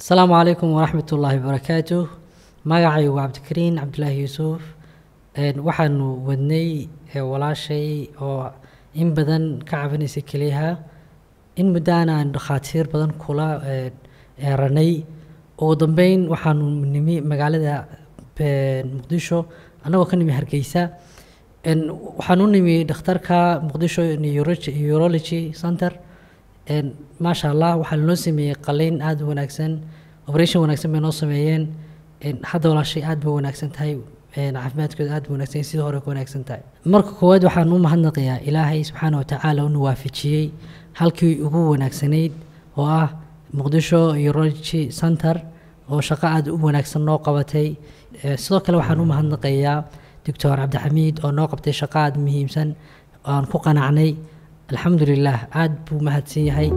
Asalaamu calaykum waraxmat ullaahi wabarakaatuh. Magacaygu waa Cabdikariin Cabdulaahi Yuusuf. Waxaanu wadnay walaashay oo in badan ka cabanaysay keliyaha, in muddaana aan dhakhaatiir badan kula eeranay. Ugu dambeyn waxaanu nimi magaalada Muqdisho, annagoo ka nimi Hargeysa. Waxaan u nimi dhakhtarka Muqdisho Urology Center. Maasha Allah, waxaa lanoo sameeyey qaliin aada u wanaagsan, operation wanaagsan bay noo sameeyeen. Hadda walaashay aad bay wanaagsan tahay, caafimaadkooda aad bay wanaagsan yahay, sidii hore ka wanaagsan tahay. Marka koowaad waxaan u mahadnaqayaa Ilaahay subxaana wa tacaala una waafajiyey halkii ugu wanaagsanayd oo ah Muqdisho Urology Center oo shaqo aada u wanaagsan noo qabatay. Sidoo kale waxaan u mahadnaqayaa Doctor Cabdixamiid oo noo qabtay shaqo aada muhiimsan aan ku qanacnay. Alxamdulilah, aada buu mahadsan yahay.